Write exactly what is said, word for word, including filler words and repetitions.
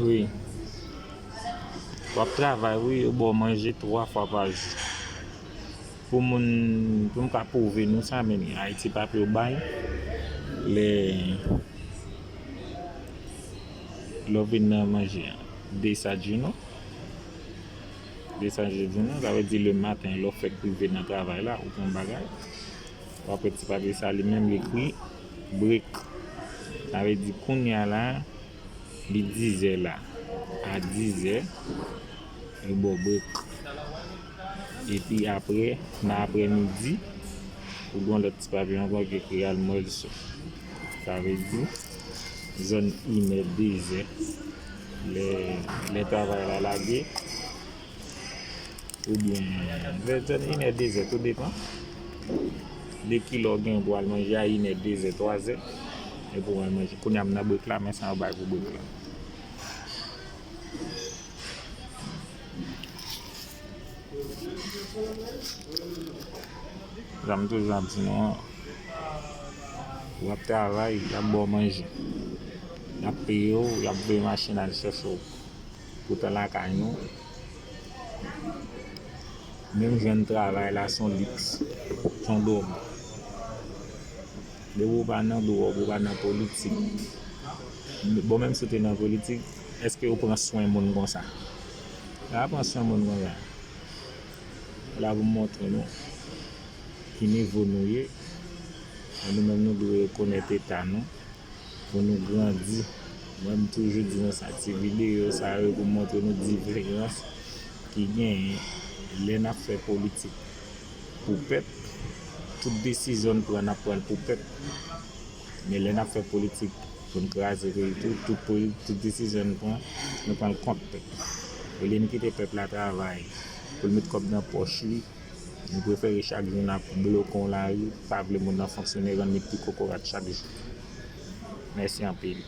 Wi. W ap travay, wi, yo ba w manje twa fwa pa jou. Pou moun, pou m ka pwouve nou sa, men Ayiti pa pè w bay. Lè, lè w vin nan manje a, desajounen. Desajounen, sa vle di le maten, lè w fèk rive nan travay la, ou pran bagay. W ap wè ti papye sa, li menm li ekri break. Sa vle di kounye a la, li dizè la. A dizè, yo ba w break. Epi apre, nan aprèmidi, ou gen yon lòt ti papye ankò ki ekri almuerzo. Sa vle di, zòn inè, dezè. Lè, lè travay la lage, oubyen vè zòn inè, dezè, tou depann de kilè w gen pou al manje a, inè, dezè, twazè, e pou w al manje. Kounye a m nan break la, men sa yo bay pou break la. Jan m toujou ap di nou an, w ap travay, y ap ba w manje. Y ap peye w, y ap voye machin al chèche w. Poutan lakay nou, menm jwenn travay la se yon liks, se yon dwòg. Depi w pa nan dwòg, ou pa nan politik. Bon, menm si w te nan politik, èske ou pran swen moun konsa? Ou pa pran swen moun konsa. La pou m montre nou ki nivo nou ye. E nou menm nou dwe rekonèt eta nou pou nou grandi. Mwen, m toujou di nan sa ti videyo sa yo pou m montre nou diferans ki genyen lè n ap fè politik pou pèp. Tout desizyon n pran, n ap pran l pou pèp. Men lè n ap fè politik pou n kraze peyi tou, tout poli-, tout desizyon n pran, nou pran l kont pèp. Olye n kite pèp la travay pou l met kòb nan pòch li, nou prefere chak jou n ap bloke yon lari, pa vle moun nan fonksyone, rann li pi kokorat chak jou. Mèsi anpil.